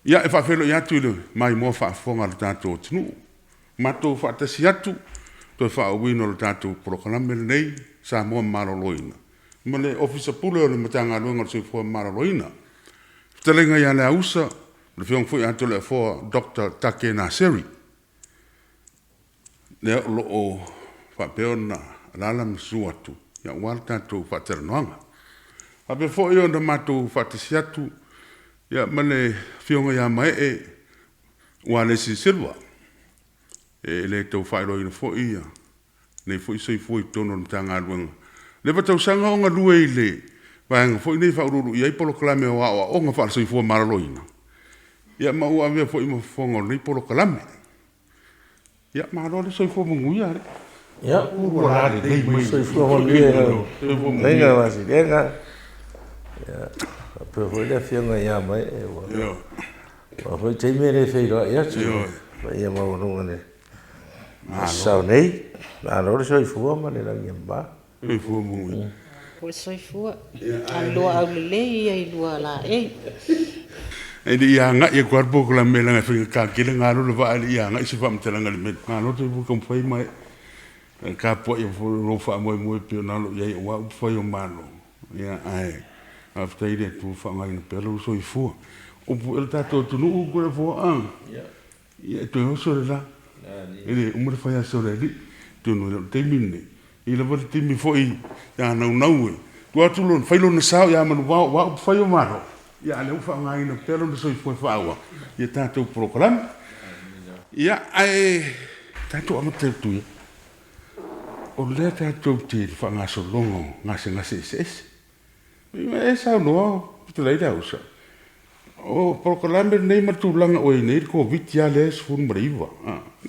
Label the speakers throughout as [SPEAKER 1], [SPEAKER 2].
[SPEAKER 1] Ia, e faafeiloai atu i le maimoa faafofoga a le tatou atunuu. Matou faatasi atu toe faaauauina o le tatou polokalame lenei Samoa Maloloina ma le Ofisa Pule o le Matagaluega o le Soifua Maloloina, fetalaiga ia Leausa, le Afioga foi ia Toleafoa Dr. Take Naseri, lea o lo o faapea ona alaala ma susu atu aua le tatou faatalanoaga. Faapea foi ona matou faatasi atu ma le Afioga ia Maee Ualesi Silva, e le tau faailoaina foi lenei foi soifua i totonu o le Matagaluega. Leva tausaga o galue i le vaega foi lenei e faauluulu i ai polokalame o aoaoga faale-soifua maloloina, ia ma ua avea foi ma fofoga o lenei polokalame. Ia, malo le soifua manuia.
[SPEAKER 2] Ia, soifua manuia i lau fetalaiga Masilega, ia, faapea foi le Afioga ia Maee ua foi taimi e le feiloai atu i le paia maualuga i le aso Sa nei. Malo le soifua ma le lagi e mama.
[SPEAKER 1] Soifua manuia.
[SPEAKER 3] Malo soifua. A lua aulelei ia i lua laei.
[SPEAKER 1] E le i agai atu lava le polokalame leaga e faigata tele ona alu le vaa e le i agai se faamatalaga i le mea lea. Malo le soifua taumafai ma e tapuai foi i lou faamoemoe e pei ona alo i ai aua upufai o Malo, ae faafetai i le Atua ua faaaogaina pea lou soifua. Upu i le tatou atunuu Toleafoa, ia e toe oso le la, e le uma le fai aso o le Alii. Atonu e le o le taimi lenei, e i ai lava le taimi foi ia naunau e tuu atu lona, fai lona sao ia manuvao aua upufai o Malo, ia a o lea ua faaaogaina pea lona soifua e faaauau i a tatou polokalame. Ia, ae tatou amata atu ia, o lea tatou te i le faagasologa o gasegase eseese. E saunoa fetalai Leausa, o polokalame lenei ma le tulaga ua i ai nei le Koviti lava lea e 19,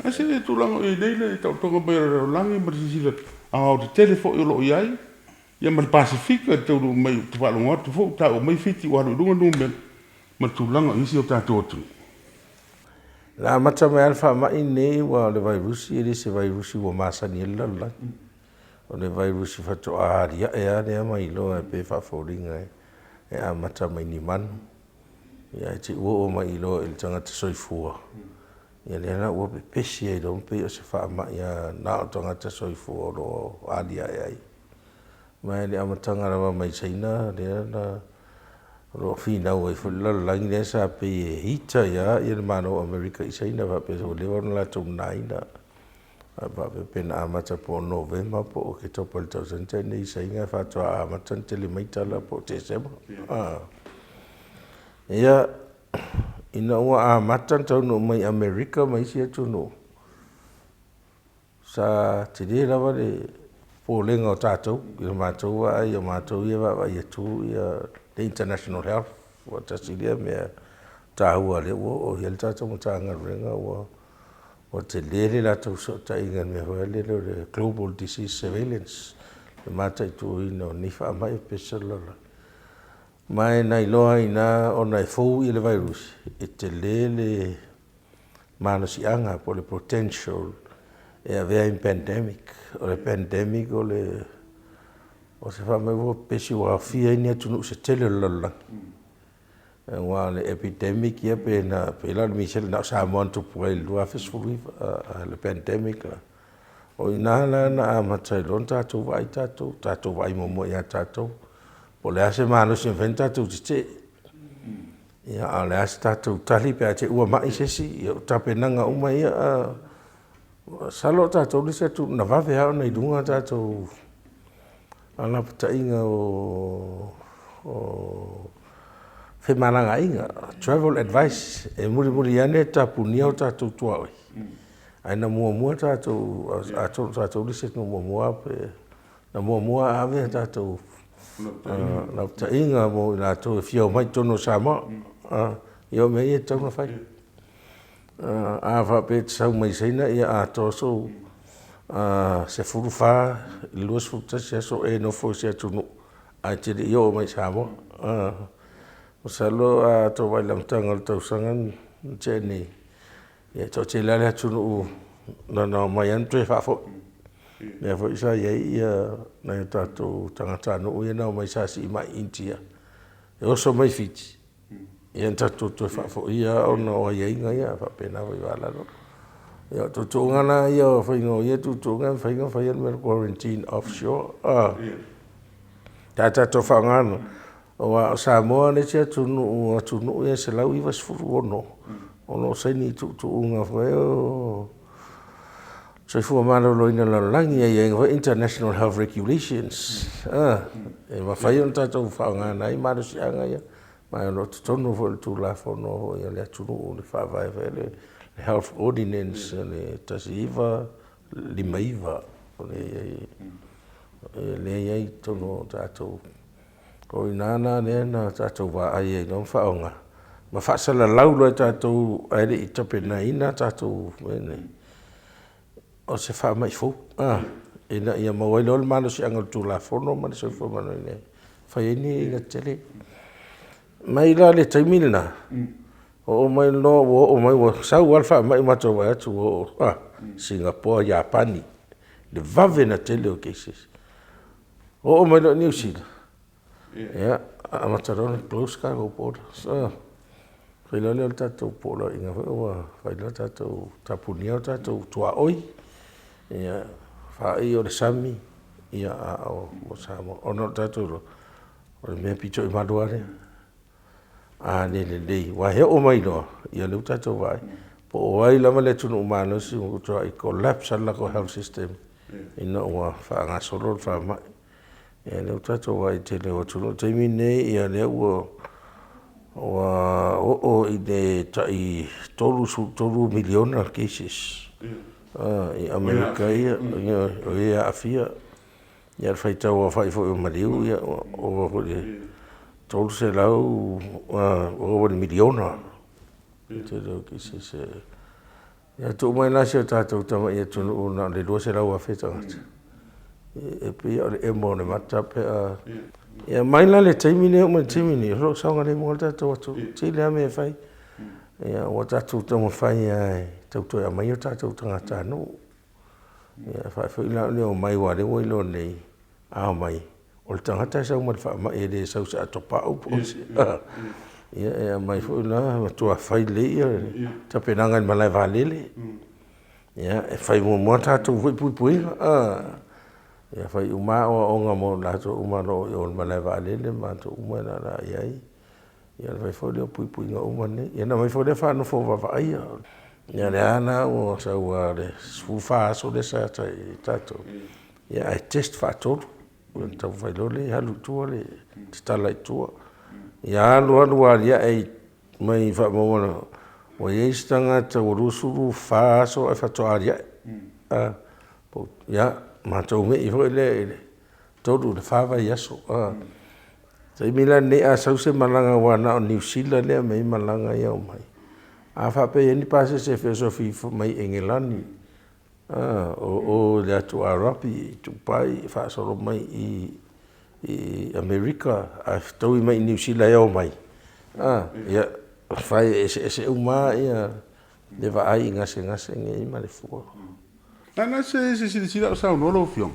[SPEAKER 1] a se tulaga ua i ai nei le taotoga mai o le lalolagi ma le silasila aoaotetele foi o lo o i ai, ia ma le Pasefika i le taunuu mai ou te faalogo atu foi ua taua mai Fiti ua alu i luga numera ma le tulaga o i ai si o tatou atunuu.
[SPEAKER 2] Na amata mai lava le faamai lenei aua o le vairusi e le se vairusi ua masani ai le lalolagi. O le vairusi faatoa aliae lava lea ma iloa e pei e faafoliga e amata mai ni manu, ae te i ua oo mai loa i le tagata soifua, ia lea la ua pepesi ai loa ma pei o se faamai na o tagata soifua o lo o aliae ai. Ma i le amataga lava mai Saina lea na o lo o finau ai foi le lalolagi lea sa pei e ita ai lava le Malo o Amerika i Saina faapea ua leva ona latou nanaina. Ae faapea pe na amata po o Novema po o Oketopa i le tausaga na tea nei i Saina faatoa amata ona tele mai tala po o Tesema. Ia, ina ua amata ona taunuu mai i Amerika ma isi atunuu, sa tele lava le popolega o tatou i le matou vaai, o matou ia e vaavaai atu le International Health, aua tasi lea mea taua lea ua oo i ai le tatou Matagaluega ua tele le latou fesootaiga i le mea foi lea o le global disease surveillance, le mataituina o nei faamai e pepesi le lalolagi. Ma na iloa ai i ina ona e fou le vairusi, e tele le malosiaga po o le potential e avea ai ma pandemic. O le pandemic o se faamai ua pepesi ua aofia ai ni atunuu se tele o le lalolagi. Aua o le epidemic pei la o le misela na o Samoa na tupu ai i le 2019, a o le pandemic la, o i ina la na amata ai loa ona tatou vaai tatou, tatou vaai muamua ia tatou, po o le a se malosi e mafai ona tatou tetee, a o le a se tatou tali pe a te i ua mai se isi. Ia o tapenaga uma ia. Masalo o tatou le isi atunuu na vave lava ona i luga tatou alafetaiga o femalagaaiga, travel advice. E mulimuli ane tapunia o tatou tuaoi, ae na muamua tatou, atonu o tatou le isi atunuu muamua na muamua ave a tatou lapataiga mo i latou e fia omai i totonu o Samoa. Ia o mea ia e tatau ona fai. A faapea e te sau mai Saina, ia atoa sou 14 i le 21 aso o e nofo i se atunuu ae te le i oo mai i Samoa. Masalo a outou vaai i le amataga o le tausaga na tea nei, e toatele lava le atunuu na ona omai lava ma toe faafoi. Lea foi sa i ai nai o tatou tagatanuu ia na omai sa siimai i Initia, e oso mai Fiti. Ia na tatou toe faafoia lava ona o aiaiga ia faapena foi i vaa lalo. Ia o tuutuuga la ia o faiga o ia tuutuuga e mafai ona faia le mea o le quarantine offshore. Sa tatou faaaogaina aua o Samoa le isi atunuu o atunuu ia e 196 o lo o saini i tuutuuga foi ia o Soifua Maloloina o le lalolagi, aiaiga foi ia International Health Regulations, e mafai ona tatou faaaogaina ai malosiaga ia, ma o lo o i totonu foi o le Tulafono foi a le atunuu i le Faavae foi lea le Health Ordinance 1959, o lea e i ai i totonu o tatou. O i ina la lea na tatou vaai ai loa ma faaaoga ma faasalalau loa e tatou ae le i tapenaina tatou mea nei, o se faamai fou ina ia maua ai loa le malosiaga o le Tulafono ma le Soifua Maloloina e fai ai ni aiaiga tetele. Mai la le taimi lena, oo mai loa ua oo mai ua sau lava le faamai matou vaai atu ua oo, Sigapoa, Iapani, i le vave ona tele o cases. Oo mai loa i Niu Sila, ia, amata loa ona close tatou borders, fai loa lea o le tatou poloaiga foi lea ua fai loa tatou tapunia tatou tuaoi, faaiu o le sami, a o Samoa. Ona ua tatou iloa o le mea aupito i malu lava lea. A le lelei, aua e oo mai loa, ia lea ua tatou vaai, po o ai lava le atunuu malosi ua matuai collapse lava le latou health system ina ua faagasolo le faamai. Ia lea ua tatou vaai i le tele o atunuu. O le taimi lenei o lea ua oo i le tai 33 miliona cases i Amerika ia, o e aafia. Ia o le faitau aofai foi o maliu, ua ova foi i le 300 ua ova i le miliona le tele o cases. Ia tuu mai la si o tatou tamai atunuu na o le 200,000 tagata, e pei lava o le emo o le mata pe a. Ia mai la le taimi lea e oo mai i le taimi lenei, o lo o saogalemu lava le tatou atunuu, e tele lava mea e fai. Ua tatou taumafai lava e tau toe aumai o tatou tagatanuu. E faapefea la ona omai aua o lea ua iloa nei, a omai, o le tagata e sau ma le faamai e le sau i se atopau po o se… Ia e aumai foi la matua fai lelei tapenaga i le malae vaalele. E fai muamua tatou foi puipuiga, ia fai uma aoaoga mo i latou uma o lo o i o i le malae vaalele ma latou uma e laalaa i ai, ia ona fai foi lea o puipuiga uma nei. Ia ona aumai foi lea faanofo vaavaaia. Ia lea la ua sau lava i le 14 aso lea sa i ai tatou, ae test faatolu ona taumafai loa lea e alu i tua, tatala i tua. Ia alu alu aliae mai faamaumauga ua i ai se tagata ua 24 aso ae faatoa aliae. Ia, matou mei foi lea i le 3 i le 4 vaiaso. O le taimi la lenei a sau se malaga aua na o Niu Sila lea e aumai ai malaga ia e omai, a faapea e i ai ni pasese e feosofi mai Engelani, o o i le atu Arapi, Dubai faasolo mai i Amerika ae fetaui mai Niu Sila e o mai, ia, e fai e eseese uma lava le vaai i gasegase nei ma le fua.
[SPEAKER 1] A o le a se silasila a o saunoa lau Afioga,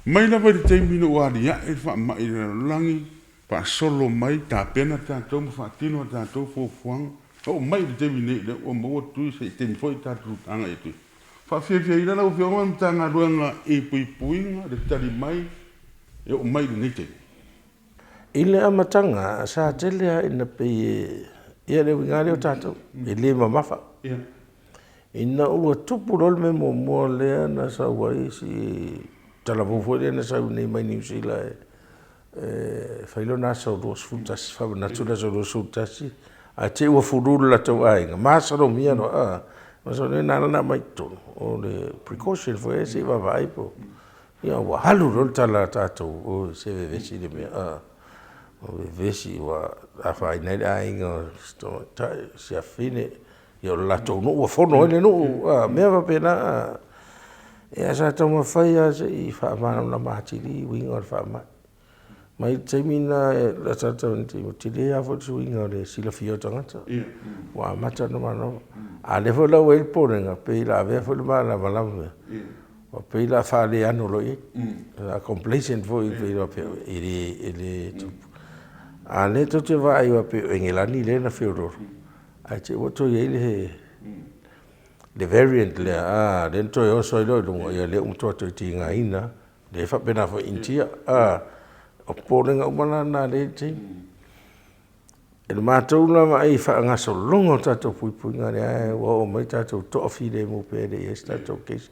[SPEAKER 1] mai lava i le taimi ina ua aliae le faamai i le lalolagi faasolo mai tapena tatou ma faatino a tatou fuafuaga, oo mai i le taimi nei lea ua maua tui se taimi foi tatou agai atu i ai. Faafiafiaina lau Afioga ma le Matagaluega i puipuiga, le tali mai e oo mai i lenei taimi.
[SPEAKER 2] I le amataga, sa tele lava ina pei e… ia le uiga lava lea o tatou, e le mamafa. Ina ua tupu loa le mea muamua lea na sau ai si talavou foi lea na sau i inei mai Niu Sila e fai lona aso 21, faamanatu le aso 21, ae te i ua flu i le latou aiga, masalomia loa. Masalomia na ala ona aumai i totonu, o le precaution foi lea se i vaavaai po o… Ia ua alu loa le tala a tatou, oi se vevesi le mea, ua vevesi ua afaina ai le aiga o si tamaitai, si afafine, ia o le latou nuu ua fono ai le nuu, mea faapena. Ia sa taumafai lava se i faamalamalama atili uiga o le faamai. Mai le taimi lena, ua tele lava foi le suiga o le silafia o tagata ua amata ona malamalama. A o lea foi la ua i ai le popolega, pei o le a avea foi le malamalama lea ua pei o le a faaleano loa i ai, complacent foi pei faapea e le tupu. A lea tou te vaai aua pei o Engelani lea na feoloolo, ae te i ua toe i ai le variant lea, a, lea na toe oso ai loa i luga, ia lea ua matua toe tigaina lava. Lea e faapena foi i Initia. O popolega uma la na lea e i ai i le taimi. I le matou la vaai i le faagasologa o le tatou puipuiga lea ua oo mai tatou toafilemu pea e le i i ai se tatou case.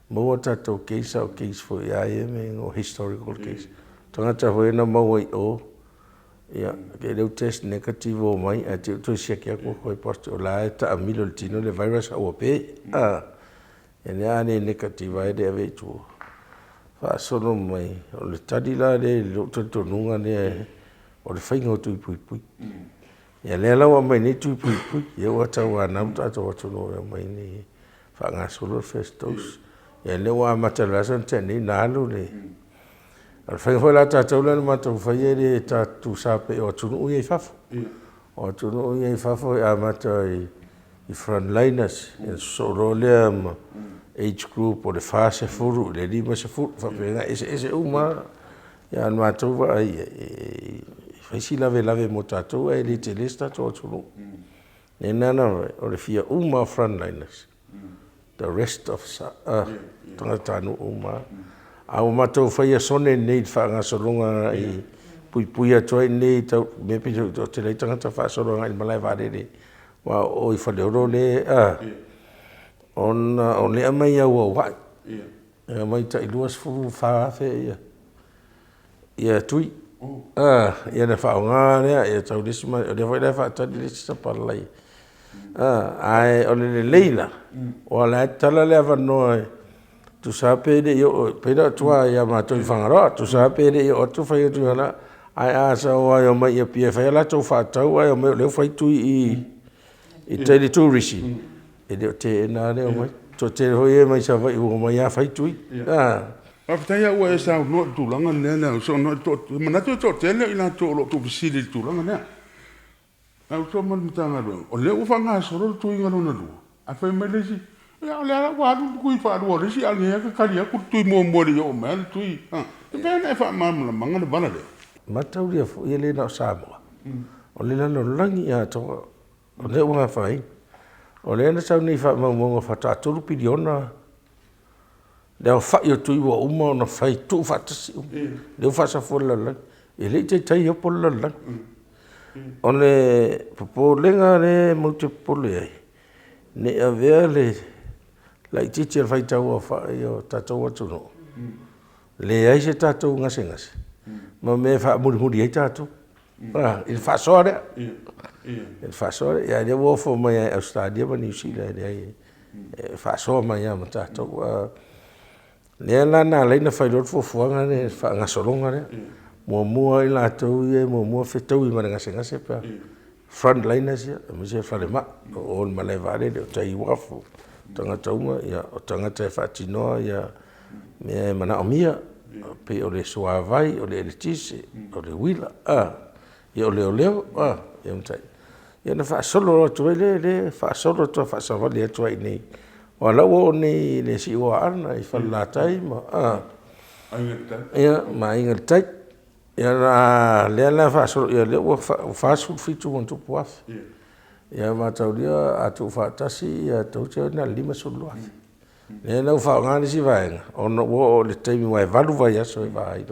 [SPEAKER 2] Maua tatou case a o case foi lava ia o historical case, o tagata foi ia na maua i o, ia o lea ua test negative ua omai ae te i ua toe siaki atu ua toe positive, o la e taamilo i le tino le virus a ua pe. Ia lea a le negative lava e le avea i tua. Faasolo mai, o le tali la lea i lou talitonuga lea, o le faiga o tui puipui. Ia lea la ua aumai nei tui puipui, ia ua tauanau le tatou atunuu e omai nei e faagasolo le first dose. Ia lea ua amata i le vaiaso na tea nei ona alu le... O le faiga foi la a tatou lea na matou faia e le tutusa pei o atunuu ia i fafo. O atunuu ia i fafo e amata i frontliners ona sosoo loa lea ma age group o le 40 i le 50, e faapena, e eseese uma lava. A o le matou vaai i ai, e fai si lavelave mo tatou ae le tele se tatou atunuu. O lea la o le fia uma lava o frontliners, the rest of tagatanuu uma lava. A ua matou faia sone nei i le faagasologa e puipui atu ai i inei mea e pei ona toatele ai tagata faasolo agai i le malae vaalele, aua o o i Faleolo lea, ona o lea e aumai auauai, e aumai tai 24,000 tui, ona faaaoga lea, ia sau le isi, o lea foi la e faatali le isi sapalala. Ae o le lelei la, aua o la e tatala le avanoa, tusa lava pe le i oo, e pei la o tua ia matou i Fagaroa, tusa lava pe le i oo atu fai atu, ae a sao lava e omai i Apia e fai a latou faatau ae omai o lea ua fai tui i i tai i le turisi, e le o teena lava le omai. E toatele foi e mai Savaii ua omai lava fai tui.
[SPEAKER 1] Faafetai lava ua e saunoa i le tulaga lea Leausa, ona e manatu e toatele i latou o lo o tuufesili i le tulaga lea. Leausa ma le Matagaluega, o lea ua faagasolo le tuiga lona lua, ae fai mai le isi, ia o lea la ua alu le tui faalua o le isi, a o lenei lava e tatali atu le tui muamua e le i oo mai lava le tui. E mafai ona e faamalamalamaina le vala lea?
[SPEAKER 2] Mataulia foi e le na o Samoa, o le lalolagi atoa, o lea ua afaina. O lea na sau nei i faamaumauga faatoa 3 piliona le aofai o tui ua uma ona fai tuufaatasi uma, lea ua faasafua i le lalolagi. E le i taitai opo le lalolagi. O le popolega lea matou te popole ai, ne i avea le laitiiti o le faitau aofai o le tatou atunuu, leai se tatou gasegase ma mea e faamulimuli ai tatou i le faasoa lea. I le faasoa lea. A o lea ua ofo mai lava e Ausetalia ma Niu Sila e leai e faasoa mai lava ma tatou. O lea la na ala ai ona fai loa le fuafuaga lea i le faagasologa lea, muamua i latou ia e muamua fetaui ma le gasegase pe a, frontliners ia, aemaise le falemai, o o i le malae vaalele, o tai i uafu, o tagata uma, o tagata e faatinoa mea e manaomia, e pei o le suavai, o le eletise, o le uila, ia o leoleo. Ia ona faasolo atu ai lea, lea faasolo atu lava faasavali atu lava i inei. Aua o la e ua oo nei i le siu o Aana i Falelatai ma Aiga i le Tai. Ia o lea la e faasolo, o lea ua 47+ afe. Ia mataulia a tuufaatasi toeitiiti na o le 52,000. Lea la ua faaaoga le isi vaega, ona ua oo i le taimi aua e 8 vaiaso e va ai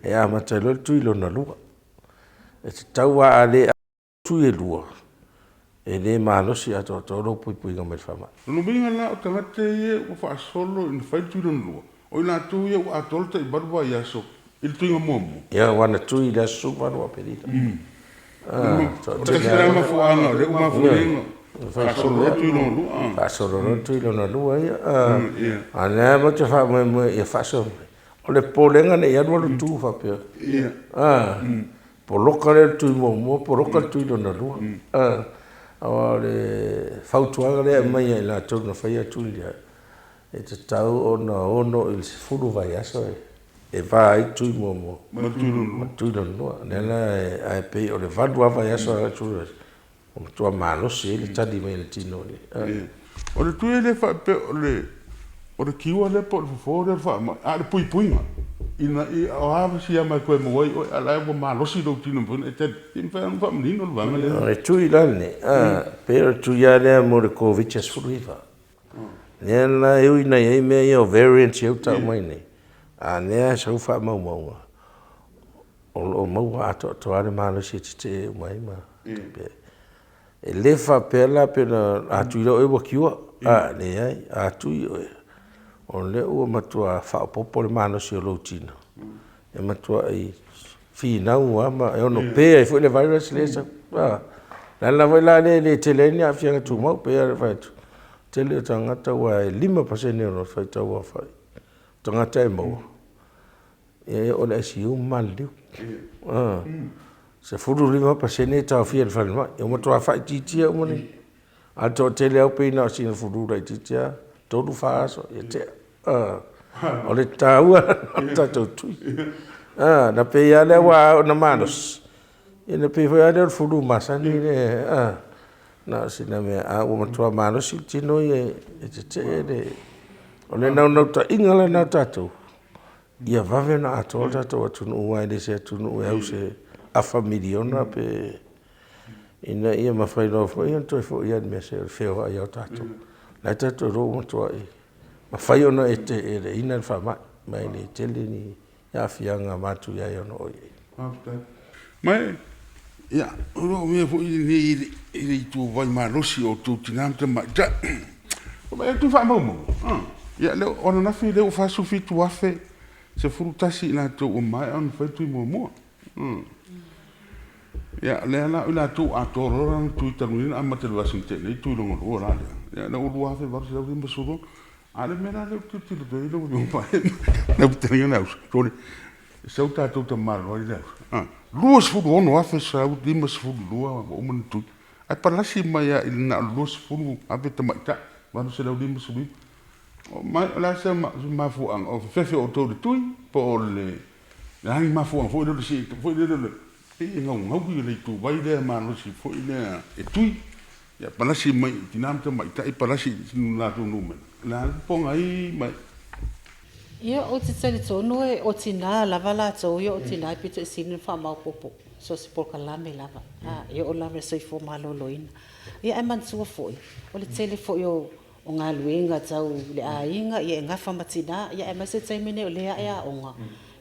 [SPEAKER 2] e amata ai loa le tui lona lua. E tatau lava a le tui e lua, e le malosi atoatoa lou puipuiga mai le faamai.
[SPEAKER 1] O lona uiga la o tagata ia ua faasolo ina fai le tui lona lua, o i latou ia ua atoa le tai 8 vaiaso i le tuiga muamua.
[SPEAKER 2] Ia, aua na tui i le aso 18 o Aperila.
[SPEAKER 1] O le tasi lena mafuaaga o lea ua mafua ai ona faasolo loa le tui lona lua.
[SPEAKER 2] Faasolo loa le tui lona lua ia. A o lea matou te faamoemoe ia faasolo mai. O le popolega ne i alu alu tu faapea, poloka lea o le tui muamua poloka le tui lona lua. Aua o le fautuaga lea e aumai ia i latou na faia tui ia, e tatau ona 6 i le 10 vaiaso e va ai le tui muamua ma le tui lona lua. O lea la ae pei o le 8 lava vaiaso agai i le 10 vaiaso, ua matua malosi ai le tali mai a le tino.
[SPEAKER 1] O le tui e le faapea o le cure lea po o le fofo lea o le faamai, a o le puipuiga. Ina ia o a siama e toe maua ai oe, a o la e ua malosi lou tino e mafai ona e tali. Ia e mafai lava ona faamanino le vaega lea.
[SPEAKER 2] O le tui la lenei, e pei o le tui lava lea mo le Koviti-19. Lea la e ui ina i ai mea ia o variants ia ua tau mai nei, a o lea e sau faamaumauga, o lo o maua atoatoa lava le malosi e tetee uma ai ma tupe. E le faapea la pe na a tui loa oe ua cure, a leai. A tui oe, o lea ua matua faaopoopo le malosi o lou tino e matuai finau lava ma e ono pe ai foi le virus lea e sau. O le ala foi la lea e le tele ai ni aafiaga tumau. E pei lava ona fai atu, o le tele o tagata aua e 5% o le faitau aofai o tagata e maua, e oo i le ICU ma maliliu. E 15% e taofia i le falemai, ua matua faaitiitia uma le… A o le toatele lava pei na o sina flu laitiiti lava, 3, 4 aso ia tea. O le taua o le tatou tui. Na pei lava lea aua a oo ina malosi, ia ona pei foi lava lea o le flu masani lea, na o sina mea, ae ua matua malosi le tino ia e tetee le… O le naunautaiga la lena o tatou, ia vave ona atoa le tatou atunuu aua e le o se atunuu e au i se afa miliona pe… ina ia mafai loa foi ona toe foi lava i le mea se o le feoai lava o tatou. O la e tatou te iloa ua matuai mafai ona e tetereina le faamai, ma e le tele ni aafiaga matuia e ono oo i ai.
[SPEAKER 1] Faafetai. Ma ia, o lo o avea foi lenei i le ituvai malosi o outou tina ma tamaitai. Vaai atu i faamaumauga, ia o ananafi lea ua 47,011 i latou ua maea ona fai le tui muamua. Ia o lea la o i latou atoa loa la ona tui talu nei ona amata i le vaiaso na tea nei tui lona lua la lea. Ia o lea ua 2,856. A o le mea la lea ou te tilotilo atu ai lau Afioga lau Fetalaiga Leausa, sole, sau tatou tamaliiaga ia Leausa, 26,152 ua uma ona tui, ae palasi mai lava i le na o le 20,000 tamaitai, 859. Ma o le a se mafuaaga? O le fefe o outou i le tui po o le a ni mafuaaga foi lele foi lele pei e naunau le ituvai lea malosi foi lea e tui, ae palasi mai i tina ma tamaitai palasi i le latou numera. O le a le popolega ai?
[SPEAKER 3] Ia, ou te talitonu o tina lava latou ia o tina e pito i sili ona faamaopoopo i so o se polokalame lava, e oo lava i le soifua maloloina. Ae manatua foi, o le tele foi o galuega tau le aiga e nafa ma tina, aemaise le taimi lenei o lea e ae aoga,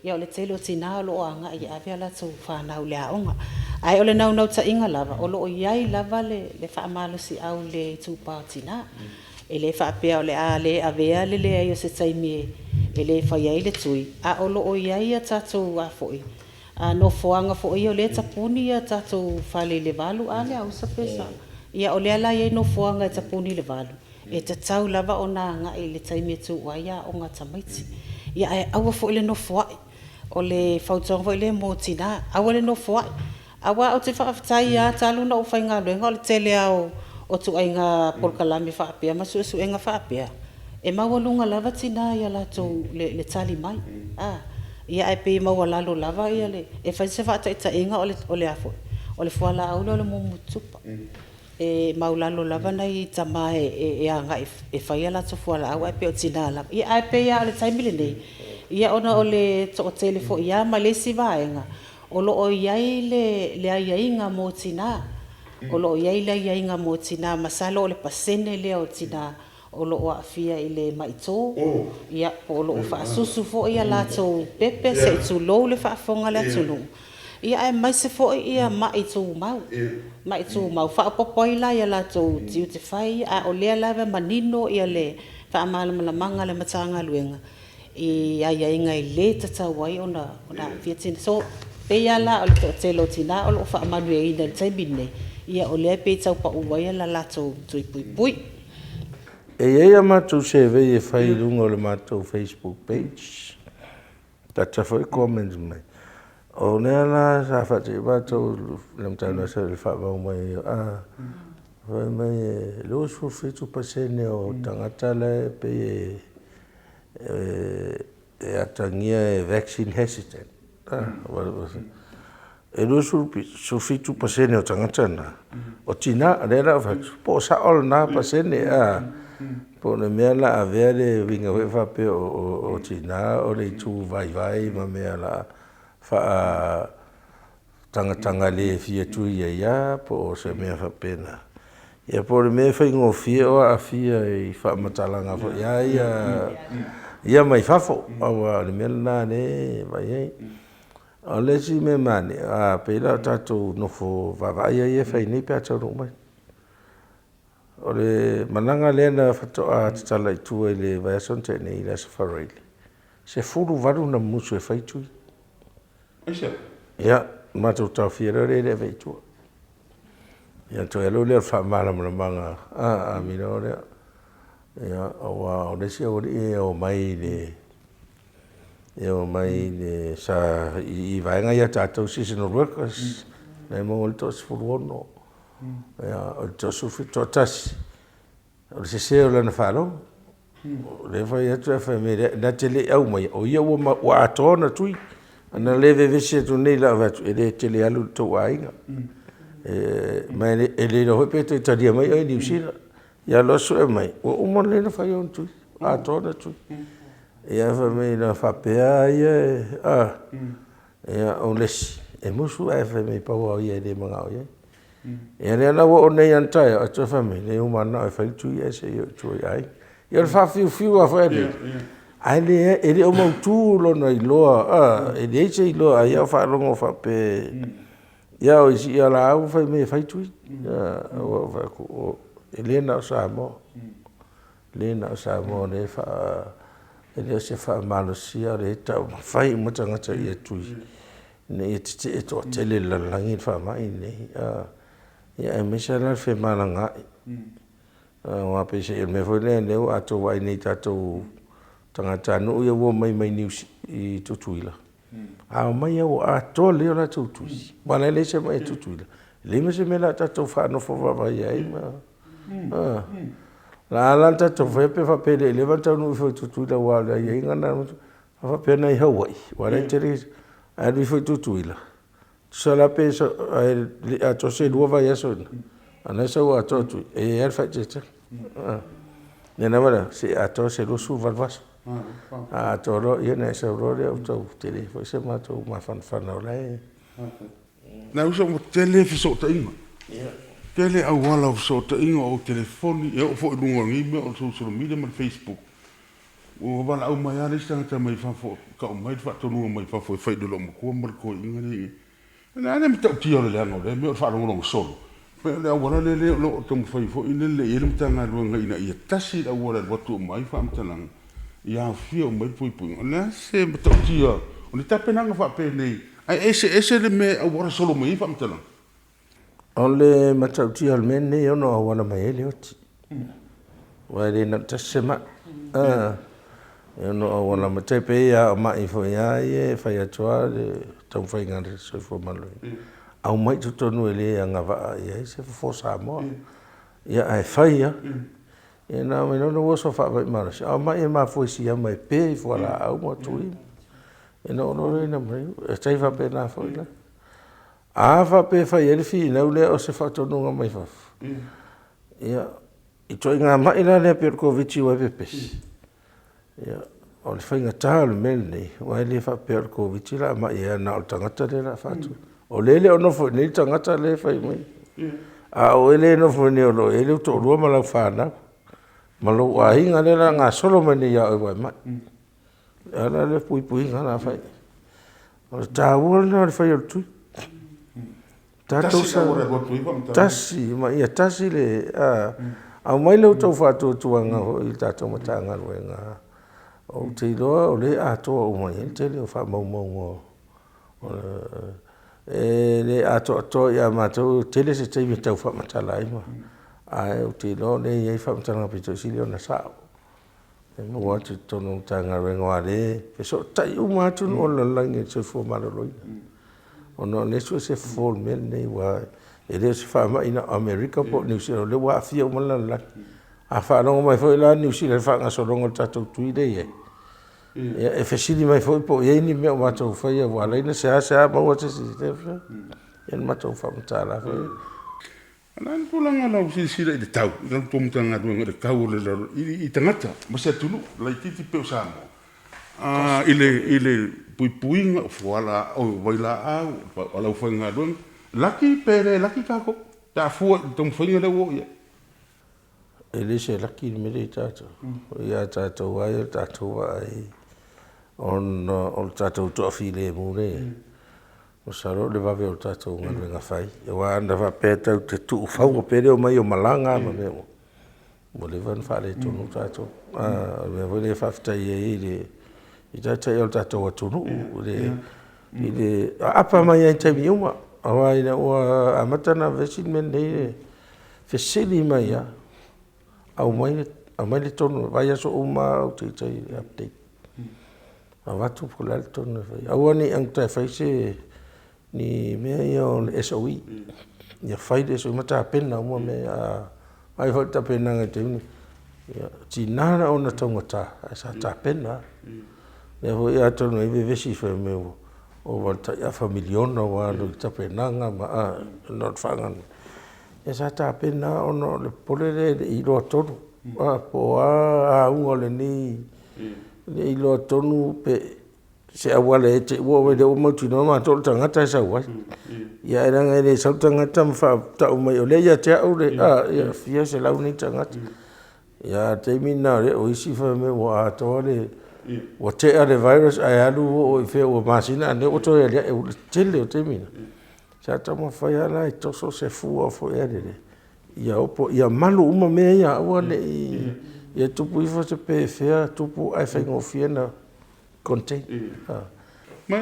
[SPEAKER 3] ia o le tele o tina o lo o agai e ave a latou fanau i le aoga. Ae o le naunautaiga lava, o lo o i ai lava le faamalosiau i le itupa o tina. E le faapea o le a le avea le leai o se taimi e le fai ai le tui, a o lo o i ai a tatou nofoaga foi ia o lea e tapuni tatou fale i le 8:00 a Leausa pe sa… Ia o lea la e i ai nofoaga e tapuni i le 8:00, e tatau lava ona agai i le taimi e tuu ai aoga a tamaiti. Ae aua foi le nofoai. O le fautuaga foi lea mo tina, aua le nofoai. Aua ou te faafetai lava talu ona ou faigaluega, o le tele lava o ituaiga polokalame faapea ma suesuega faapea, e maualuga lava tina i le tali mai, ae pei e maualalo lava le… E fai se faataitaiga o le fualaau lea o le mumu tupa, e maualalo lava nai tama e agai e fai a latou fualaau ae pei o tina lava. Ae pei lava o le taimi lenei, ona o le toatele foi lava ma le isi vaega, o lo o i ai le aiaiga mo tina. O lo o i ai le aiaiga mo tina, masalo o le pasene lea o tina o lo o aafia i le mai to, po o lo o faasusu foi a latou pepe se i tulou le faafofoga a le atunuu, aemaise foi mai tumau, mai tumau, faaopoopo ai la i a latou tiute fai, a o lea lava e manino le faamalamalamaga a le Matagaluega i aiaiga e le tatau ai ona aafia tina. So, e pei lava la o le toatele o tina o lo o faamanuiaina i le taimi lenei, o lea e pei e tau pau ai le latou tui puipui.
[SPEAKER 2] E i ai a matou survey e fai i luga o le matou Facebook page, lata foi comments mai. O lea la sa faatino e matou i le amataga o le faamau mai, fai mai e 27% o tagata la e pei e atagia e vaccine hesitant. E 27% o tagata na, o tina. O lea la ou fai atu, po o sao lena pasene. Po o le mea o le a avea le uiga foi lea faapea o tina o le itu vaivai ma mea o le a faatagataga le fia tui ai lava po o se mea faapena. Ia po o le mea e faigofie o aafia i faamatalaga foi lava ia mai fafo, aua o le mea lena o lea e vaai i ai. O le isi mea manaia, pei la o tatou nofo vaavaai ia e fai nei pe a taunuu mai. O le malaga lea na faatoa tatala i tua i le vaiaso na tea nei i le Aso Faraile, e 18 na musu e fai tui.
[SPEAKER 1] Aisea?
[SPEAKER 2] Ia, na matou taofia loa lea e le avea i tua. Ia ona toe alu lea o le faamalamalamaga a Milo lea. Ia, aua o le isi aualii ia e omai i vaega ia a tatou seasonal workers lea e maua ai le toa-16, o le toa-17, e toatasi o le sese o lana faalogo. O lea e fai atu ae fai mai na te le i aumaia o ia ua atoa ona tui. Na le vevesi atu nei i lau vaai atu, e te le alu i lo outou aiga. Ma e le iloa foi pe toe talia mai oe e Niu Sila. Ia alu atu sue mai, ua uma lelei ona fai ona tui, ua atoa ona tui. Ia fai mai ana faapea a ia e… Ia, o le isi, e musu ae fai mai pau lava o ia e le manao i ai. Ia lea la ua oo nei i le taeao ae toe fai mai, leai ua mananao e fai le tui ae se i o i tua i aiga. Ia o le faafiufiu lava foi lenei, ae e le o mautu lona iloa, e leai se iloa ai lava o faalogo faapea, ia o isi o la e ua fai mai e fai tui. Ou fai atu, e le na o Samoa, e le na o Samoa o lea e le o se faamalosia, o lea e taumafai uma tagata ia tui ina ia tetee toatele i le lalolagi le faamai lenei, aemaise lava la le femalagaai. Aua peiseai o le mea foi lea ua outou vaai nei i tatou tagatanuu ia ua omai mai Tutuila, a omai lava ua atoa lelei o latou tui, aua o la e leai se mai a Tutuila, e leai ma se mea o le a tatou faanofo vaavaai ai ma… A o le a la le tatou faia pe faapea e le i leva ona taunuu ifo i Tutuila aua o le aiaiga lena, a faapea na i Hawaii aua o la e tele, ae alu ifo i Tutuila, tusa la pe le i atoa se 2 vaiaso i ina, a o la e sau atoa le tui, e i ai lava le faaeteetega. O le mea lava lea, se i atoa se 28 aso, a atoa loa ona e sau loa lea ua tau tele foi so matou mafanafana o la e…
[SPEAKER 1] Nai ou uso, ua tele fesootaiga, tele auala o fesootaiga, o telefoni, e oo foi i luga o nei mea o le social media ma le facebook, ua valaau mai lava le isi tagata mai fafo e tau mai le faatonuga mai fafo e fai i le loomatua ma le toeaina lea e i inei. O le a le matautia o le leaga o lea mea o le faalogologo solo? Pei o le auala lea o lo o taumafai foi lele i ai le Matagaluega ina ia tasi le auala e alu atu uma ai faamatalaga, ia aofia uma ai le puipuiga. O le a se matautia o ni tapenaga faapenei ae eseese le mea e auala solo mai ai faamatalaga?
[SPEAKER 2] O le matautia o le mea lenei e ono auala mai ai le oti, aua e le na o le tasi se mai. E ono auala mai, e tai pei lava o mai foi lava ia e fai atu lava le taumafaiga a le Soifua Maloloina, aumai i totonu e le agavaa i ai se fofo Samoa. Ia ae fai lava, ia ona aumai loa lea ua oso faamai malosi, a o mai e mafua i siama e pe i fualaau ma tui, ona oo loa lea ina… e tai faapena foi la. A faapea e fai ai le finau lea o se faatonuga mai fafo, ia, ituaiga mai la lea pei o le Koviti-19 aua e pepesi, ia, o le faigata o le mea lenei, aua e le faapea o le Koviti-19 o le a aumai ai na o le tagata lea o le a faatui. O lea e le o nofo i inei le tagata lea e fai mai, a o oe lea e nofo i inei o lo o i ai lou toalua ma lau fanau ma lou aiga lea o le a gasolo mai nei ia oe ua e mai. O le a la le puipuiga o le a fai i ai? O le taua lena o le fai o le tui. Tasi ma ia tasi le… Aumai lo outou faatuatuaga foi i le tatou Matagaluega, ou te iloa o lea e atoa uma i ai le tele o faamaumauga. E le atoatoa ia matou, e tele se taimi e tau faamatala ai, ae ou te iloa o lea e i ai faamatalaga aupito sili ona sao e maua atu i totonu o le Matagaluega aua o lea e fesootai uma lava atunuu o le lalolagi i le soifua maloloina, ona o lea e sue fofo o le mea lenei, aua e le o se faamai na o Amerika po o Niu Sila, o lea ua aafia uma le lalolagi. A faalogo mai foi la Niu Sila i le faagasologa o le tatou tui lea e i ai, ia e fesili mai foi po o i ai ni mea o matou faia ua ala ai ona seasea maua se isi. Ia ona matou faamatala foi lea.
[SPEAKER 1] O le a le tulaga o lau silasila i le tau i la outou Matagaluega i le tau o le lalolagi i tagata ma se atunuu laitiiti pei o Samoa i le i le puipuiga o fualaau o vailaau o le aufaigaluega, laki pe le laki tatou pe a fua i le taumafaiga lea ua oo i ai?
[SPEAKER 2] E le se laki le mea lea e i ai tatou. Ia tatou lava ia o le tatou vaai ona o le tatou toafilemu lea e i ai, masalo o le vave o le tatou galuega fai. Aua ana faapea tatou te tuufauina pea le omai o malaga ma mea uma, ua leva ona faaletonu tatou. O le mea foi lea e faafetai ai i Taitai o le tatou atunuu i le aapa mai lava i taimi uma. Aua ina ua amata ona vevesi le mea lenei, fesili mai lava, aumai le tonu, o vaiaso uma lava ou te ita i le update, avatu po o le a le tonu e fai ai. Aua ne i auta e fai ni mea ia o le SOE, ia fai le SOE ma tapena uma mea ia. A vaai foi i le tapenaga i le taimi lenei, e tiga ona taugata ae sa tapena lava. O lea foi atonu e i ai vevesi fai mai ua ova i le tai afa miliona ua alu i tapenaga ona o le faagaluega. Ia sa tapena lava ona o le popole lea e le i iloa tonu po o a auga o lenei, e le i iloa tonu pe se auala e te i ua mautinoa matou o le tagata e sau ai. Ae leaga e le sau le tagata ma faatau mai o lea e ia te au le fia selau nei tagata. Ia a o le taimi lena o isi fai mai ua atoa le ua tea le virus ae alu ua oo i fea ua masina ae o lea ua toe aliae. O le tele o taimi na, sa taumafai lava la e toso se fua foi lele ia malu uma mea ia aua ne i ia tupu ifo se pefea tupu ae faigofie ona contain.
[SPEAKER 1] Ma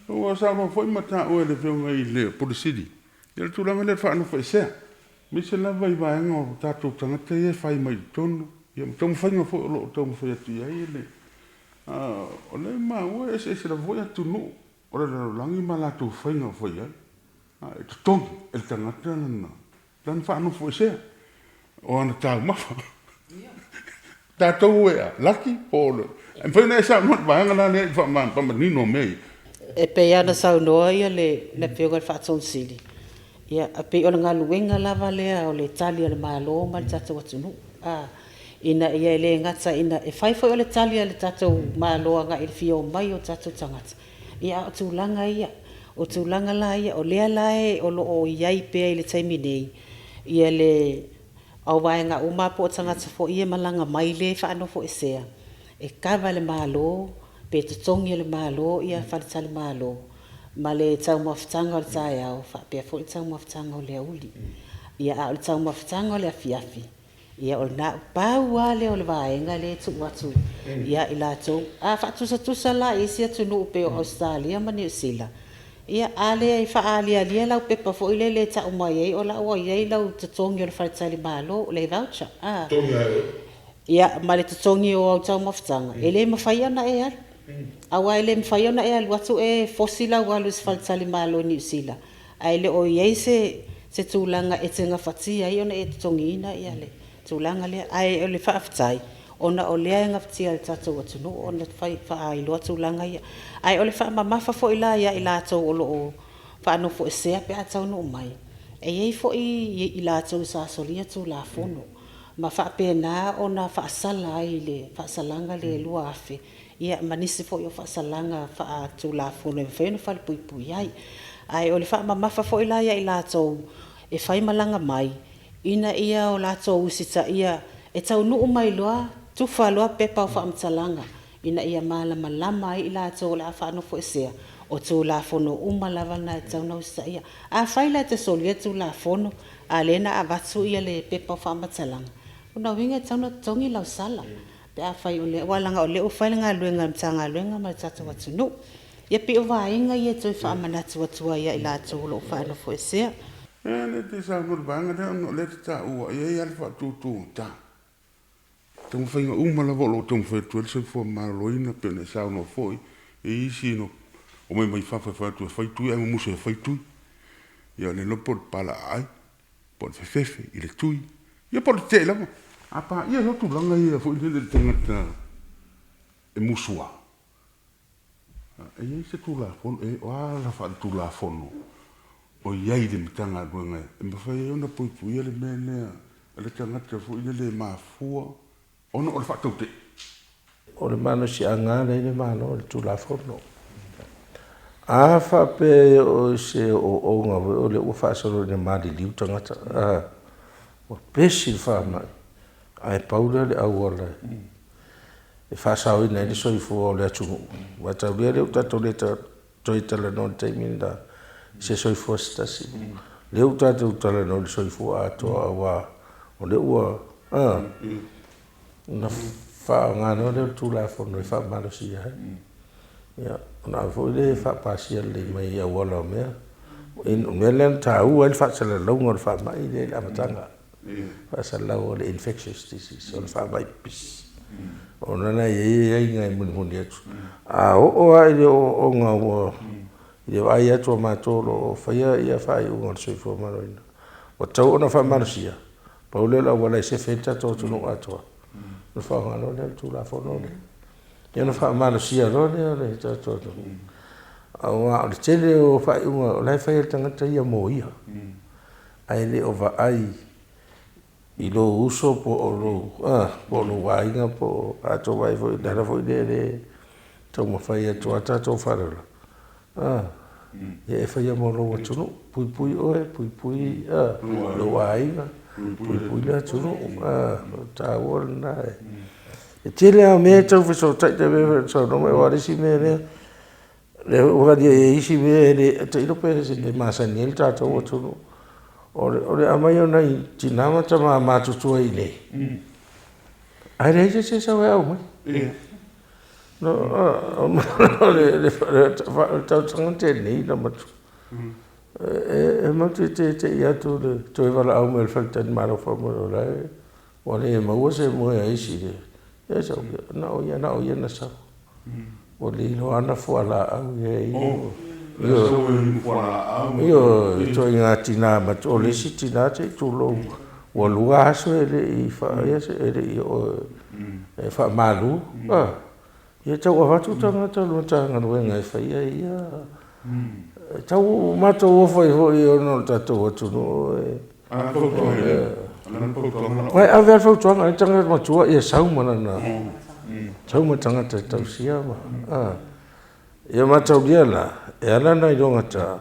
[SPEAKER 1] ua saunoa foi ma taua e le Afioga i le Ofisa Sili o le tulaga lea o le faanofoesea, aemaise lava i vaega o tatou tagata ia e fai mai i totonu, ia ma taumafaiga foi o lo o taumafai atu i ai le. O lea e maua e eseese lava foi atunuu o le lalolagi ma latou faiga o fai ai. E totogi e le tagata lana faanofoesea o ana taumafa. Tatou e a? Laki po o le… E mafai ona e saunoa i le vaega la lea i le faamanino o mea ia?
[SPEAKER 3] E pei lava ona saunoa le Afioga i le Ofisa Sili, e pei o le galuega lava lea o le tali a le Malo ma le tatou atunuu, ina ia le gata ina… E fai foi o le tali a le tatou Malo agai i le fia omai o tatou tagata, a o tulaga ia. O tulaga la ia, o lea la o lo o i ai pea i le taimi nei le auvaega uma po o tagata foi ia e malaga mai lea e faanofoesea, e kava e le Malo pe totogi e le Malo faletalimalo ma le taumafataga o le taeao faapea foi le taumafataga o le aoauli. A o le taumafataga o le afiafi, pau lava lea o le vaega lea e tuu atu ia i latou. A faatusatusa la i isi atunuu pei o Ausetalia ma Niu Sila, ia a le faaalialia lau pepa foi lele e tau mai ai o la e ua i ai lau totogi o le faletalimalo, le voucher ia ma le totogi o au taumafataga, e le mafai ona e alu. Aua e le mafai ona e alu atu e fosi lau alu i se faletalimalo i Niu Sila ae le o i ai se tulaga e te gafatia ai ona e totogiina le tulaga lea. Ae o le faafetai ona o lea e gafatia e le tatou atunuu ona faailoa tulaga ia. Ae o le faamamafa foi la ia i latou o lo o faanofoesea pe a taunuu mai, e i ai foi i latou sa solia Tulafono ma faapena ona faasala ai i le faasalaga lea e $2,000 ma nisi foi o faasalaga faatulafono e mafai ona falepuipui ai. Ae o le faamamafa foi la ia i latou e faimalaga mai, ina ia o latou usitaia, e taunuu mai loa tufa loa pepa o faamatalaga ina ia malamalama ai i latou o le a faanofoesea, o Tulafono uma lava na e tatau ona usitaia. Afai la e te solia le Tulafono a o lea na avatu le pepa o faamatalaga, o lona uiga e tatau ona totogi lau sala pe afai aua leaga o lea ua fai le galuega a le Matagaluega ma le tatou atunuu. Ia pei o vaega ia e toe faamanatu atu ai ia i latou o lo o faanofoesea.
[SPEAKER 1] Ia lea e te saunoa i le vaega lea ona o lea e te taua e i ai lava le faatuatugata i taumafaiga uma lava o lo o taumafai atu ai le soifua maloloina pei ona e saunoa foi e i ai isi na omai mai fafo e fai atu e fai tui ae mumusu e fai tui. Ia le iloa po o le palaaai po o le fefefe i le tui, ia po o le tetee lava. A paia loa tulaga ia foi lele i le tagata e musu lava, e i ai se Tulafono, o a ala faaletulafono. o i ai i le Matagaluega e mafai ai ona puipuia le mea lea a le tagata foi lele e mafua ona o le faatautee.
[SPEAKER 2] O le malosiaga lea i le Malo i le Tulafono. A faapea o se ooooga foi o lea ua faasolo ina maliliu tagata, ua pesi le faamai, ae pau lea o le auala e faasaoina ai le soifua o le atunuu. Aua taulia lea ua tatou le toe talanoa i le taimi le la i se soifua se tasi. Lea ua tatou talanoa i le soifua atoa aua o lea ua ona faaaoga loa lea o le Tulafono e faamalosia ai. Ia, ona ave foi lea e faapasia lelei mai i auala o mea. O le mea lea na taua ai le faasalalauga o le faamai lea i le amataga, faasalalau o le infectious disease, o le faamai pipisi, ona la e i ai aiaiga e mulimuli atu. A oo lava i le ooooga ua i le vaai atu a matou o lo o faia faaiuga a le Soifua Maloloina, ua tatau ona faamalosia, pau lea o le auala e sefe ai le tatou atunuu atoa, ona faaaoga loa lea o le Tulafono lea. Ia ona faamalosia loa lea o le tatou atunuu. Aua o le tele o faaiuga o la e fai e le tagata ia mo ia, ae le o vaai i lou uso po o lou aiga po o… A tou vaai foi i le ala foi lea e taumafai atu lava tatou faaaloalo, ia e faia mo lou atunuu, puipui oe, puipui lou aiga, puipui le atunuu. O le taua lena. E tele lava o mea e tau fesootai pei ona saunoa mai aua o le isi mea lea ua aliae ai isi mea tailo pe le masani ai le tatou atunuu, o le aumai o nai tina ma tama matutua i inei, ae leai se isi e sau e aumai. O le talosaga na tea nei na avatu, e matou te teitei atu i le toe valaau mai o le faletalimalo fai mai o la e ua le maua se moe a isi. Ia sau, na o ia na sau. Ua le iloa ana fualaau ia e inu. Ioe, ituaiga tina matua. O le isi tina se i tulou, ua 2 aso e le i faia se, e le i oo e faamalu. Ia e tau avatu tagata o le Matagaluega e faia ia. E tau matou ofo ai foi ona o le tatou atunuu e… Aua e ave lava le fautuaga i le tagata matua ia sau ma lana, sau ma le tagata e tausia ma… Ia mataulia la, e ala ona iloagata,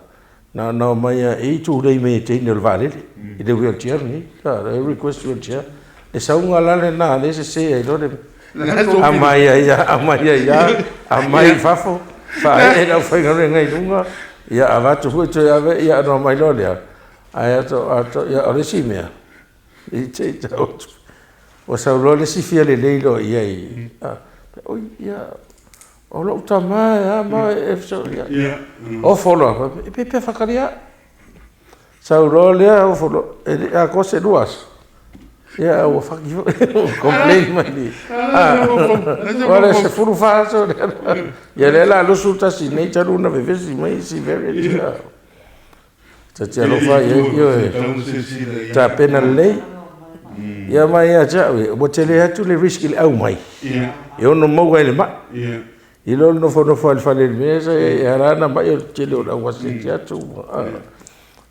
[SPEAKER 2] na ona omai lava e i ai tulei mai e teine o le vaalele i le wheelchair lenei, e request wheelchair. Le sauga la lena lea e sese ai loa le aumai ai lava, aumai ai lava, aumai i fafo, faaee le aufaigaluega i luga, ia avatu foi toe ave, ia ona omai loa lea, ae o le isi mea, i te i tau atu, ua sau loa le isi fia lelei loa i ai, oi ia, o lou tama e a ma e fesoasoani. Ofo loa, pe faatali atu. Sau loa lea ofo loa, e le i atoa se 2 aso, ia ua faki foi, ua complain mai i i. O le 14 aso lea, ia lea o le a lusu le tasi nei talu ona vevesi mai isi variant. Ta te alofa i ai, ioe, tapena lelei. Ia ma ia te au ia, ua tele atu le risk i le aumai, e ono maua ai le mai. I lo le nofonofo lava i le fale i le mea sa i ai, e ala ona mai o le tele o le au asiasi atu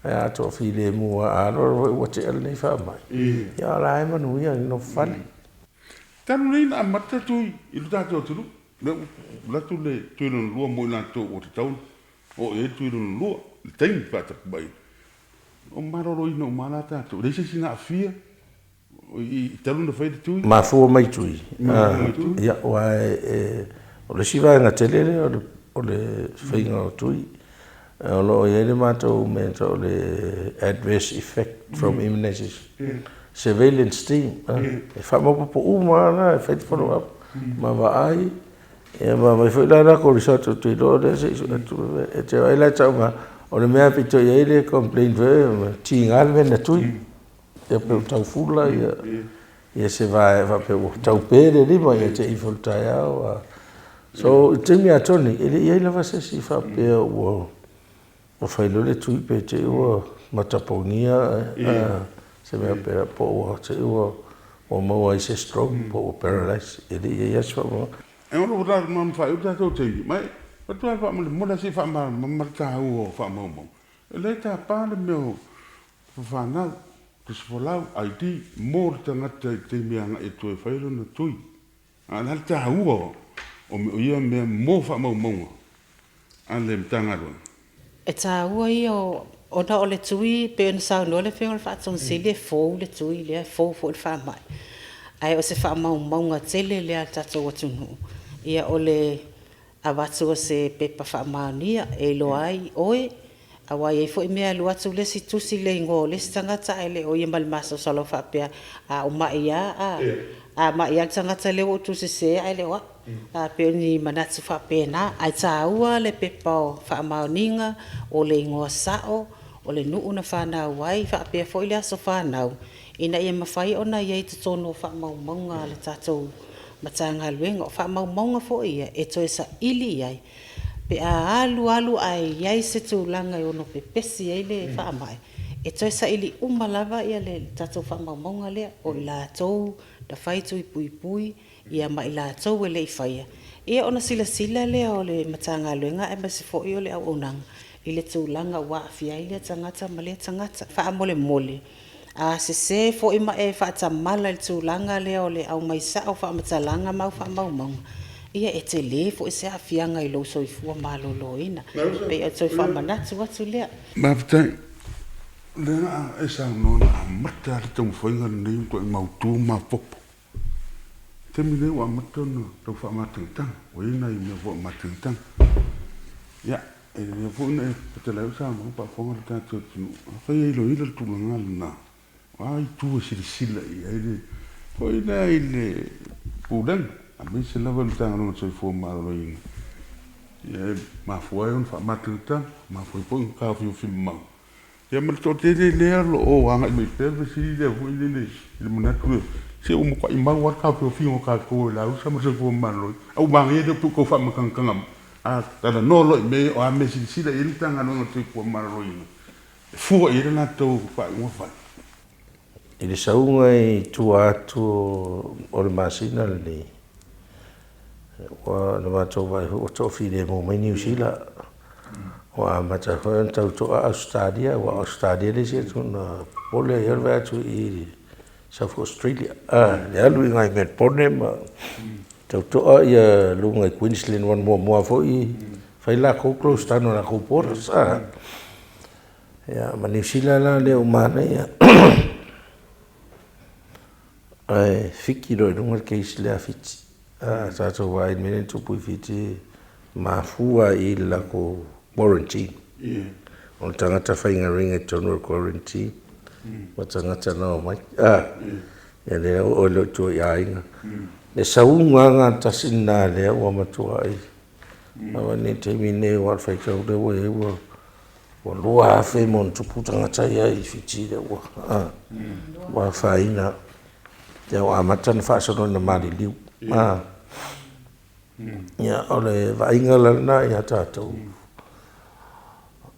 [SPEAKER 2] ae a toafilemu lava, a alu alu foi ua tea lenei faamai, ia o la e manuia i le nofo fale.
[SPEAKER 1] Talu nei ona amata tui i lo tatou atunuu, lea ua alu atu le tui lona lua mo i latou ua tatau ona oo i ai le tui lona lua, le taimi faatapulaaina. O maloloina uma lava la tatou, e leai se isi na aafia i talu ona fai le tui.
[SPEAKER 2] Mafua mai tui. Ia, aua o le isi vaega tele lea o le faiga o tui, o lo o i ai le matou mea e tau o le adverse effect from immunization surveillance team, e faamaopoopo uma lava la, e fai le follow up ma vaai, ia ma aumai foi la latou result ou te iloa o lea se i sue atu. E te vaai la e tau mai o le mea aupito i ai le complaint foi lea, e tiga le mea na tui, ia pe ua tau fula ia se vaega faapea ua tau pe le lima, ia te i foi i le taeao. So i le taimi lava nei, e le i i ai lava se isi faapea ua fai loa le tui pe te i ua matapogia se mea faapena po ua te i ua maua ai se stroke po ua paralyze. E le i i ai lava se faamaumauga.
[SPEAKER 1] E ono faaiu le tatou taimi, ma e avatu lava faamolemole se i faamalamalama le taua o faamaumauga. E lē tapa le mea o fanau, tusifolau, ID, mo le tagata i le taimi e agai atu ai e fai lona tui. A o le a le taua o ia mea mo faamaumauga a le Matagaluega?
[SPEAKER 3] E taua ia ona o le tui pei ona saunoa le Afioga i le Faatonu Sili, e fou le tui lea, e fou foi le faamai. Ae o se faamaumauga tele lea a le tatou atunuu, o le avatu o se pepa faamaonia e iloa ai oe, aua e i ai foi mea e alu atu le isi tusi i le igoa o le isi tagata ae le o ia ma le masalosaloga faapea a ou mai lava a mai lava le tagata lea ua ou tusiseseina ae le o au. E pei o ni manatu faapena, ae taua le pepa faamaoniga o le igoa sao, o le nuu na fanau ai, faapea foi le aso fanau, ina ia mafai ona i ai i totonu o faamaumauga a le tatou Matagaluega. O faamaumauga foi ia e toe saili i ai pe a alu alu ae i ai se tulaga e ono pepesi ai le faamai, e toe saili uma lava le tatou faamaumauga lea, o i latou na fai tui puipui ma i latou e le i faia, ia ona silasila lea o le Matagaluega aemaise foi o le auaunaga i le tulaga ua aafia ai lea tagata ma lea tagata. Faamolemole, a sese foi ma e faatamala i le tulaga lea o le aumai sao o faamatalaga ma au faamaumauga, ia e tele foi se aafiaga i lou soifua maloloina. E pei e toe faamanatu atu lea.
[SPEAKER 1] Faafetai. O lea na e saunoa na amata lava le taumafaiga lenei ua matuai mautu ma maopoopo. O le taimi lenei ua amata ona tau faamatagataga, ua i ai nai mea foi o matagataga. Ia, e lelei foi ona e fetalai o Samoa a o faafofoga le tatou atunuu, afai e iloilo le tulaga lena, o a itu e silasila i ai le foi lea i le Pulega, aemaise lava le Matagaluega o le Soifua Maloloina, e mafua ai ona faamatagataga, mafua ai foi ona taofiofi mamao, ia ma le toatele lea o lo o agai mai pea le fesili lea foi lele i le manatu, se ua matuai mau lava le taofiofiga o tatou e Leausa ma le Soifua Maloloina, ae ua manaia le pei ua tau faamatagataga mai. A talanoa loa i mea ia, o a mea e silasila i ai le Matagaluega o le Soifua Maloloina e fua i ai le latou faaiuga fai?
[SPEAKER 2] I le sauga i tua atu o le masina lenei, ua na matou vaai foi ua toafilemu mai Niu Sila, ua amata foi ona tauto'a Ausetalia, aua o Ausetalia le isi atunuu na popole ai o le vaai atu i i South Australia, le alu i ina i Melbourne ma tauto'a luga i Queensland, aua na muamua lava foi fai latou close down o latou borders. Ia, ma Niu Sila la lea ua manaia, ae fiki loa i luga le case lea a Fiti. A tatou vaai i le mea lea na tupu i Fiti, e mafua lava i i le latou quarantine. O le tagata faigaluega i totonu o le quarantine ma tagata na omai. Ia lea ua oo loa i tua i aiga. Le sauga lava lena tasi lena lea ua matuai aua nei taimi nei aua o le faitau lea ua i ai ua 2,000+ tagata ia i Fiti lea ua afaina. Ia ua amata ona faasolo ina maliliu. Ia, o le vaaiga la lena ia tatou.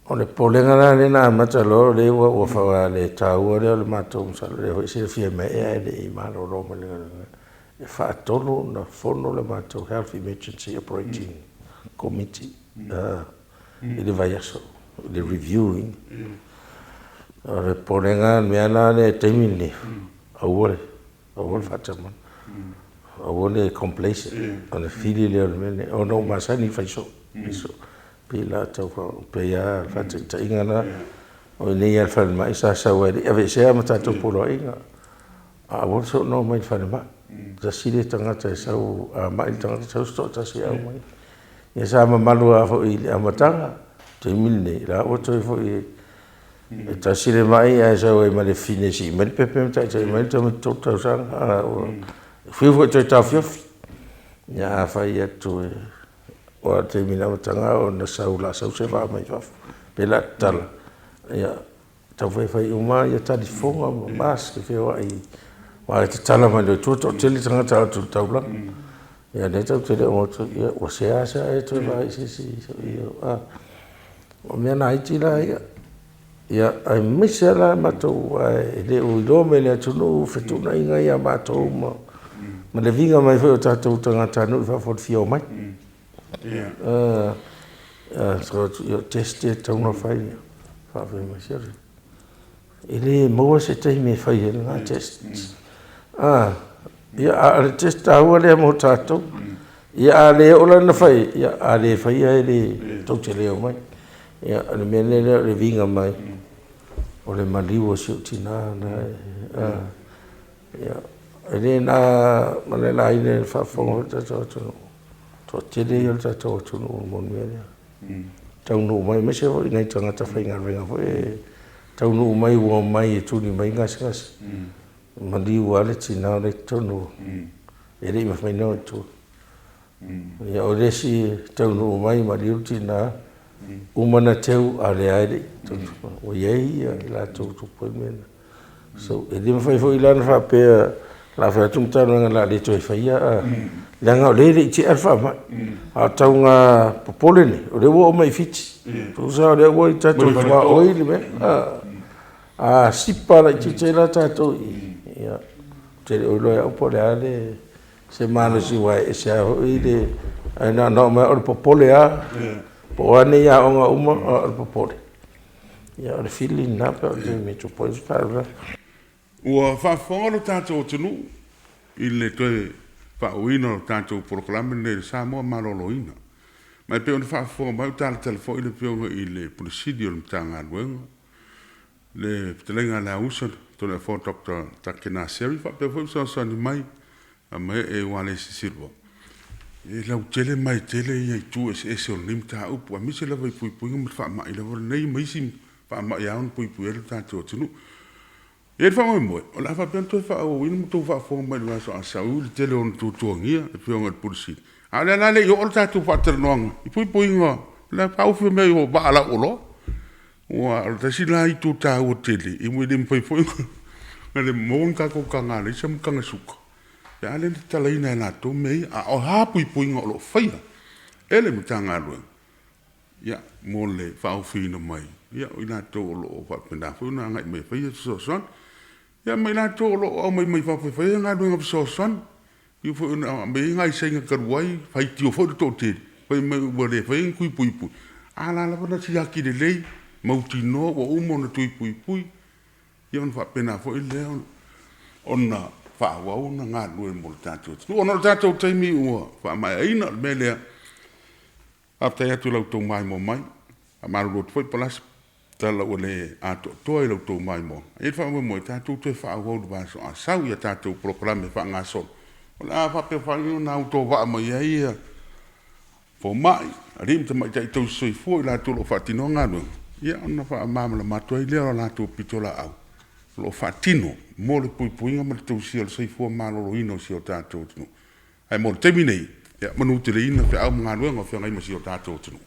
[SPEAKER 2] O le popolega la lea na amata loa, o lea ua le taua lea o le matou, masalo o lea foi e silafia maeaea e le i malolo mai le galuega, e faatolu ona fono le matou Health Emergency Operating Committee i le vaiaso, i le review ina. O le popolega, o le mea la lea i le taimi lenei, aua le aua le faatamala, aua le complacent. O le fili lea o le mea lenei, ona ua masani ona fai soo, fai soo. Pei la tau pei lava o le faataitaiga lena, o i inei lava i le falemai sa sau lava e le i aveesea ma tatou poloaiga, aua le soona omai i le falemai, tasi le tagata e sau, a mai le tagata sau se toatasi e aumai. Ia sa mamalu lava foi i le amataga, o le taimi lenei, o la ua toe foi e tasi le mai ae sau ai ma le fafine e sii mai le pepe ma taitai mai le tamaitiiti 3 tausaga. Ua fiu foi e toe taofiofi. Ia a fai atu aua o le taimi i le amataga ona sau o le a sau se vaa mai fafo, pe o le a tatala, ia taumafai e fai uma talifofoga ma mask e feoai aua e tatala mai loa i tua toatele tagata e o atu i le taulaga. Ia lea tatou te le o o atu, ia ua seasea e toe vaai i se isi. O mea laiti la ia, ia aemaise lava la matou aua e le o iloa mai e le atunuu fetuunaiga ia a matou ma le viga mai foi o tatou tagatanuu i fafo i le fia omai. Ia, test ia e tatau ona fai. Faafetai mai, se e le maua se taimi e fai ai lena test. Ia, a o le test taua lea mo tatou. Ia a le oo la ina fai, ia a le faia e le tou te le omai. Ia o le mea lea o le viga mai o le maliu o si ou tina na e, e le na ma le laina i le faafofoga foi le tatou atunuu, toatele ia o le tatou atunuu mo le mea lea. Taunuu mai, aemaise foi nai tagata faigaluega foi e taunuu mai ua omai e tuli mai gasegase, maliu lava le tina o la e i totonu e le i mafai ona o i tua. Ia o le isi taunuu mai maliu le tina, uma ona teu a o lea lava e le i totonu. Ua i ai i latou ua tupu ai mea na. So, e le mafai foi la ona faapea o le a fai atu Matagaluega o le a le toe faia, leaga o lea e le i tea le faamai. A o tauga popole nei, o lea ua oo mai i Fiti, tusa o lea ua i tatou tuaoi le mea. A sipa laitiiti ai la tatou i i, ia, ou te le o iloa e au po o le a se malosi, aua e ese lava foi le… Ae na ona oo mai lava o le popole lava, po o a nei aoga uma, o le popole. Ia o le feeling lena pe a oo i le taimi e tupu ai se faalavelave.
[SPEAKER 1] Ua faafofoga lo tatou atunuu i le toe faauuina o le tatou polokalame lenei o le Samoa Maloloina. Ma e pei ona faafofoga mai o talatala foi le Afioga i le Ofisa Sili o le Matagaluega, le fetalaiga ia Leausa Toleafoa Dr. Naseri faapea foi le fesoasoani mai a Maee Ualesi Silva. E lautele ma e tele itu eseese o lenei mataupu, aemaise lava i puipuiga ma le faamai lava lenei ma isi faamai e ao ona puipuia ai lo tatou atunuu. E i ai le faamoemoe, o le a faapea ona toe faaauauina ma outou faafofoga mai i le vaiaso a sau, e ui i le tele o ona tuatuagia le Afioga i le Ofisa Sili, a o lea la e le i oo le tatou faatalanoaga i puipuiga o le faaofi o mea i vaa lauoloa. Aua o le tasi lena itu taua tele, e le mafai foi ona maua ni tatou taga alaisa ma taga suka pe a lea na tatalaina e latou mea ia. A o a puipuiga o lo o faia e le Matagaluega mo le faaofiina mai o i latou o lo o faapena foi ona agai mai e fai fesoasoani. Ia ma i latou o lo o aumai mai fafo e faia galuega fesoasoani, e pei foi ona aumai ai nai Saina talu ai, faitio foi le toatele fai mai ua le faia ni tui puipui, a o la e lava na siaki lelei, mautinoa ua uma ona tui puipui, ia ona faapena foi lea ona faaauau ona galulue mo le tatou atunuu. Ona o le tatou taimi ua faamaeaina, o le mea lea, faafetai atu i la outou maimoa mai. E faamalulu atu foi Palasi tala ua le atoatoa i la outou maimoa. E i ai le faamoemoe tatou toe faaauau i le vaiaso a sau i a tatou polokalame faagasolo, o le a faapea foi ona autovaa mai ai fomai, alii ma tamaitai tausisoifua, i latou o lo o faatinoa galuega, ia ona faamalamalama atu ai lea o a latou pitolaau o lo o faatino mo le puipuiga ma le tausia o le soifua maloloina o si o tatou atunuu. Ae mo le taimi nei, ia manuteleina feau ma galuega o feagai ma si o tatou atunuu.